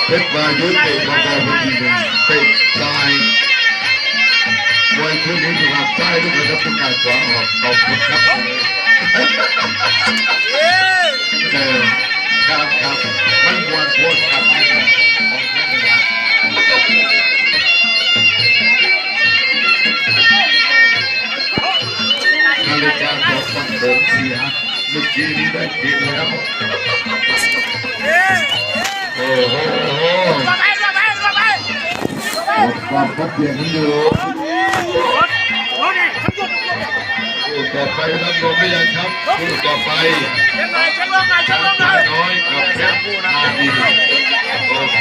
ເພດວາຍຸເຕະເບົາໆ ເພິ່ນເຕະຊ້າຍ ມວຍຄູ່ນີ້ຖືວ່າຊ້າຍ ລູກກະຈະປະກາດຂວາອອກ ເຂົ້າຄົນຄັບເລີຍ ເອີ ຄັບໆ ມັນມ່ວນໂພດຄັບ ຂອງເພິ່ນນະ ນາລິກາຂອງຝັ່ງໂຂງເສຍ ເມື່ອກີ້ນີ້ໄດ້ເກມແລ້ວ ໂອ້ໂຫ ໝົດຄວາມພັບພຽງຢູ່ ຄູ່ຕໍ່ໄປນຳລົມໄດ້ຍັງຄັບ ຄູ່ຕໍ່ໄປ ນ້ອຍກັບເພັດນາດີ ໂອເຄ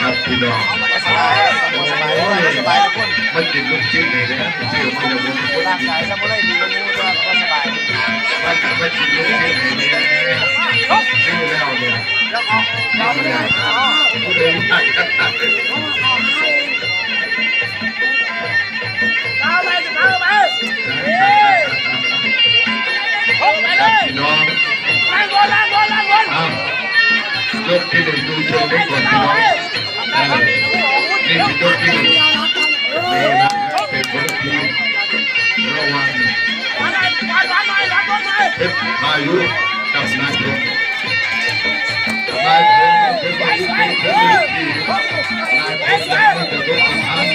ຄັບພີ່ນ້ອງ ໂອ້ຍ ມາກິນລູກຊີ້ນນີ້ເດີ ຊື້ມາຈາກເມືອງ ຮ່າງກາຍຊະບໍ່ໄດ້ດີກວ່າໝູ່ ແຕ່ວ່າກໍສະບາຍດີ ມາກິນລູກຊີ້ນນີ້ ຊື້ແລ້ວນີ້ ແລ້ວເອົາ ເອົາໄປເລີຍ ຜູ້ໃດ ເອົາໄປ ເອົາໄປ ເອົາໄປເລີຍ ພີ່ນ້ອງ ລ້າງບົນ ລ້າງບົນ ລ້າງບົນ ເອົາ ຍົກທີໜຶ່ງ ດູເຊີງໄວ້ກ່ອນ ພີ່ນ້ອງ ເອີ ນີ້ຄືຍົກທີໜຶ່ງ ເວລາເປັນບົດທີ ລະຫວ່າງ ເພັດພາຍຸກັບນາຍພົນ ນາຍພົນເປັນຜູ້ທີ່ ນາຍພົນຍັງບໍ່ຈະລົງສະຖານ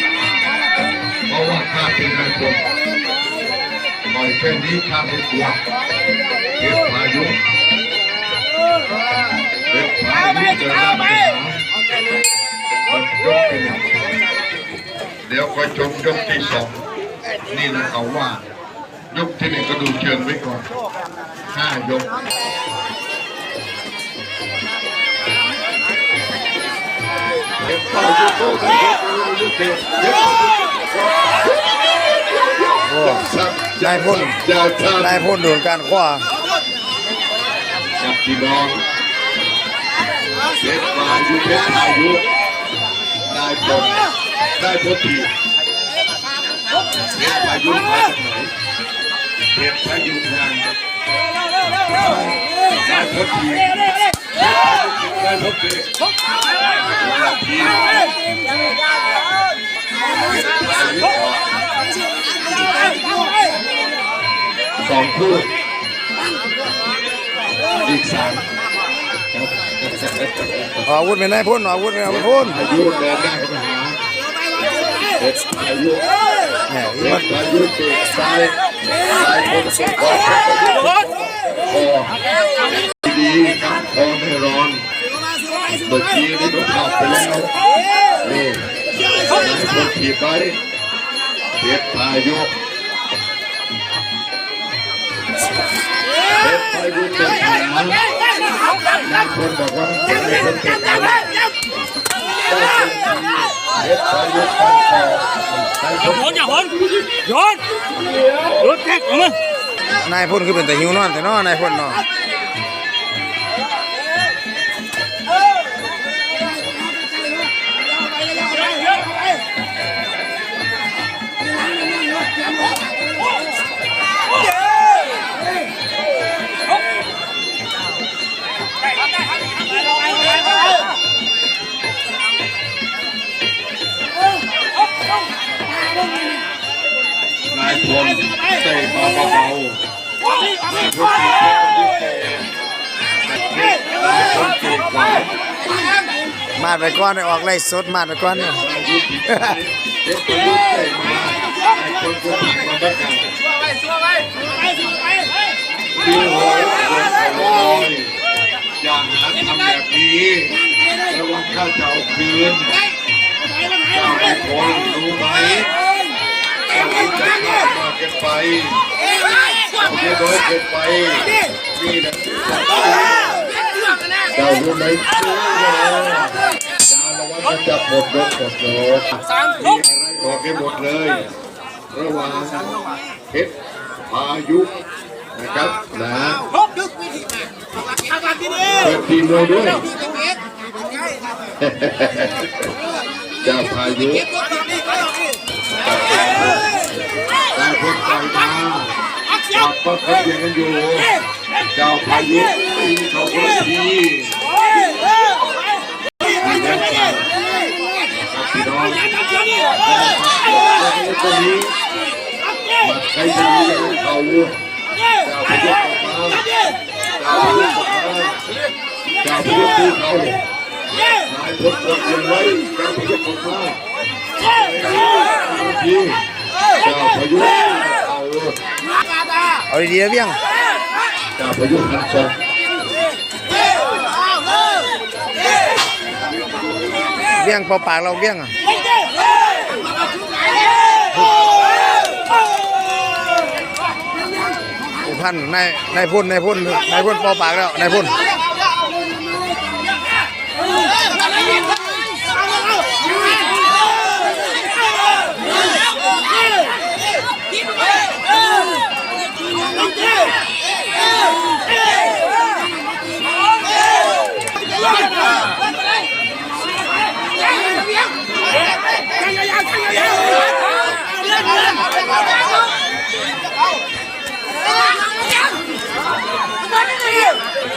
ເພາະວ່າຂ້າເປັນນາຍພົນ ຂ້ອຍແຄ່ນີ້ຂ້າບໍ່ກົວ ເພັດພາຍຸ ເພັດພາຍຸຈະລາກໄປຫາ ມັນຍົກທີໜຶ່ງ ແລ້ວຄ່ອຍຊົມຍົກທີສອງ ນີ້ລະເຂົາວ່າ ຍົກທີໜຶ່ງກະດູເຊີງໄວ້ກ່ອນ ຫ້າຍົກ ໂອ້ ນາຍພົນ ນາຍພົນໂດນການຂວາ ຄັບພີ່ນ້ອງ ເພັດພາຍຸ ເພັດພາຍຸ ນາຍພົນ ນາຍພົນທີບ ເພັດພາຍຸມາຈາກໃນ ເພັດພາຍຸທາງ ນາຍພົນທີບ ນາຍພົນທີບ ສອງຄູ່ ອີກສາມ ອອກອາວຸດແມ່ນນາຍພົນ ອອກອາວຸດແມ່ນນາຍພົນ ອາຍຸເດີນໜ້າເຂົ້າໄປຫາ ເພັດພາຍຸ ແມ່ນ ເພັດພາຍຸເຕະຊ້າຍ ນາຍພົນເຕະຂວາ ໂອ້ ດີໆ ກັບຄອນແນ່ນອນ ເມື່ອກີ້ນີ້ກໍເຂົ້າໄປແລ້ວ ນີ້ ນາຍພົນຖີບໄວ້ ເພັດພາຍຸ ເພັດພາຍຸເຕະຂວາ ນາຍພົນບອກວ່າ ນາຍພົນເຕະຂວາ ເພັດພາຍຸຟັນສອກ ນາຍພົນ ນາຍພົນຄືເປັນຕາຫິວນອນແທ້ເນາະ ນາຍພົນເນາະ. ນາຍພົນເຕະມາເບົາໆ. ມາດໄວ້ກ່ອນ ອອກໄລຟ໌ສົດ ມາດໄວ້ກ່ອນ. ຢ່າหาทำแบบนี้ ระวังข้าจะเอาคืน เจ้าไม่พอรู้ไหม เจ้ารู้จักข้ามากเกินไป เจ้าเรียบร้อยเกินไป นี่แหละ เจ้ารู้ไหม อย่าระวังข้าจะปลดล็อกปลดล็อก มีอะไรบอกให้หมดเลย ระหว่างเพชรพายุนะครับ นะ เปิดทีมเราด้วย เจ้าพายุ ต่างคนต่างมา จับก็เขาเถียงกันอยู่ เจ้าพายุตีเขาคนละที พี่น้อง คนนี้ มาใครจะมีเขา เจ้าพายุออกมา เจ้าพายุออกมา เจ้าพายุตีเขา นายพลกดเงินไว้ เจ้าพายุออกมา เจ้าพายุเอา เอาดีๆ นะเวียง เจ้าพายุหันศอก เวียง เป่าปากเราเวียงอะ ผู้พัน นาย นายพล นายพล นายพลเป่าปากแล้ว นายพล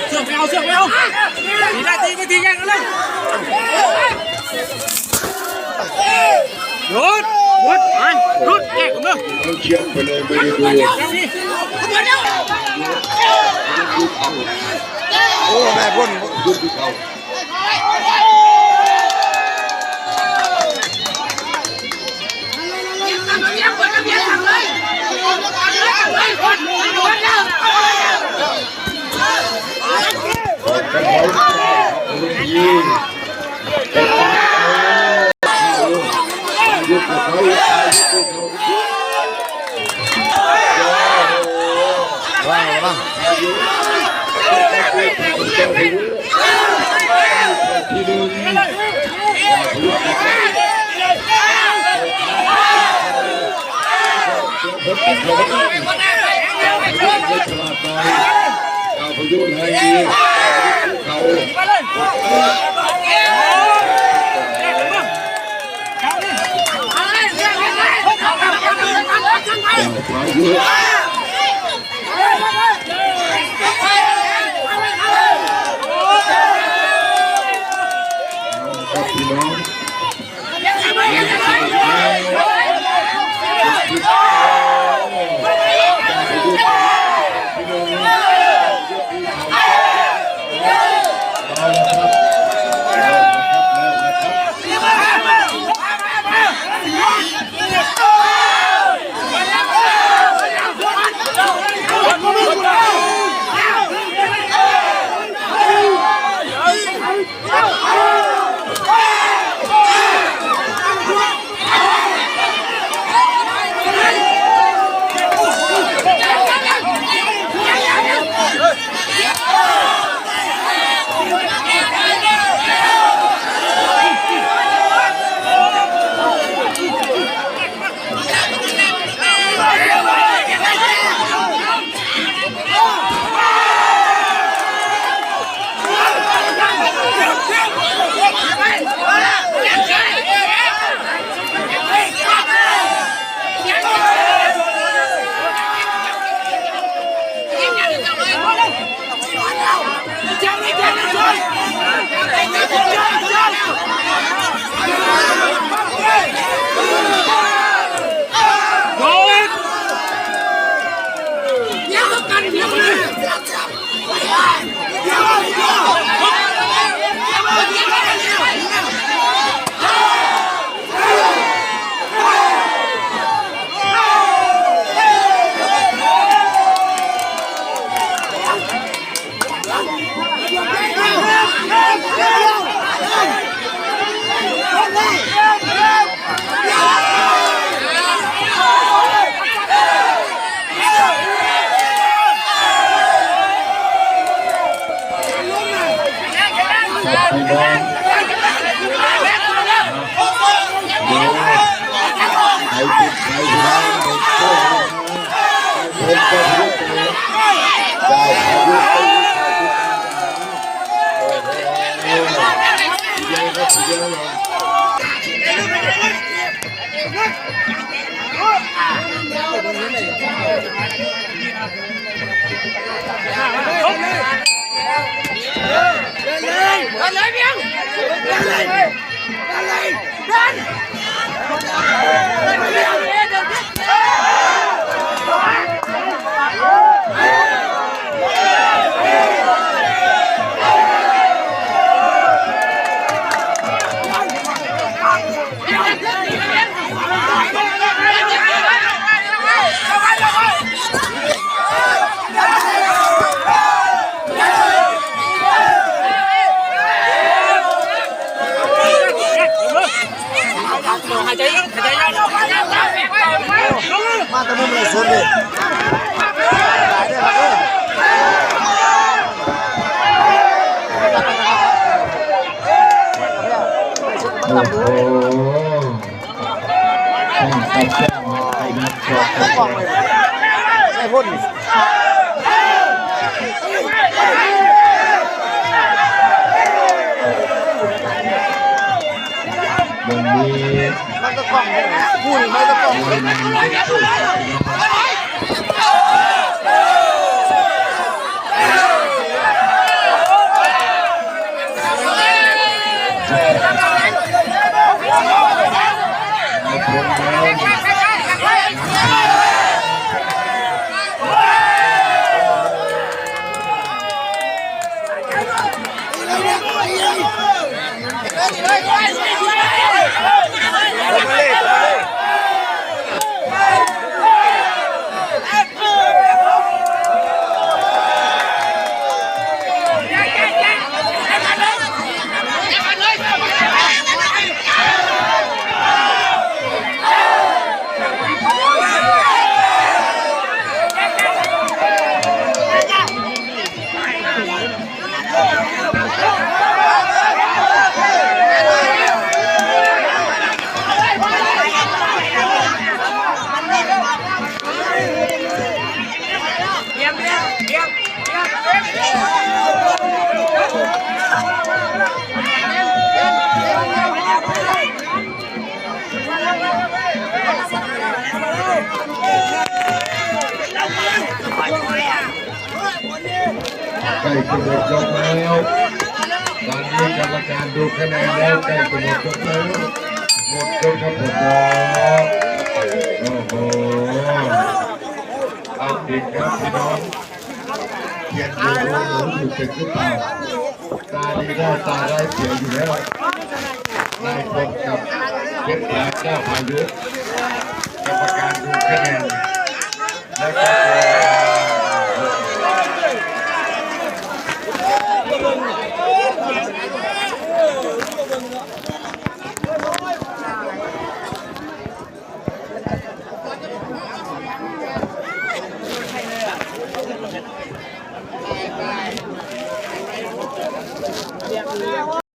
เสือกไปเอา เสือกไปเอา ตีได้ ตีไป ตีแยกกันเลย หยุด หยุด ไป หยุด แยกกันเลย เอาเชือกไปเลย ไม่ได้ดู แยกนี่ โอ้ นายพล หยุดเขา ระวัง ระวัง ครับพี่น้อง เดี๋ยวกัน เดี๋ยวกัน ພີ່ນ້ອງ ເດີ ໃຜຜິດໃຜຖືກ ເປັນເຈົ້າ ເປັນເຈົ້າ ເຈົ້າ ເຈົ້າ ເຈົ້າ ຫາຍໃຈເລີຍ ຫາຍໃຈຍາວ ມາແຕ່ມຸມໄລສົດເດ້ ໂອ້ໂຫ ໃກ້ຈະໝົດຈົບແລ້ວ ຕອນນີ້ກຳມະການດູຄະແນນແລ້ວ ໃກ້ຈະໝົດຈົບແລ້ວ ໝົດຈົບຄັບຜົມ. ໂອ້ໂຫ ເອົາອີກແລ້ວພີ່ນ້ອງ ຂຽນຢູ່ ໂອ້ໂຫ ຢູ່ເປັນຄືເກົ່າ ຕາດີໄດ້ຕາໄດ້ເສຍຢູ່ແລ້ວ ນາຍພົນກັບເພັດແພງເຈົ້າພາຍຸ ກຳມະການດູຄະແນນ ແລະກໍ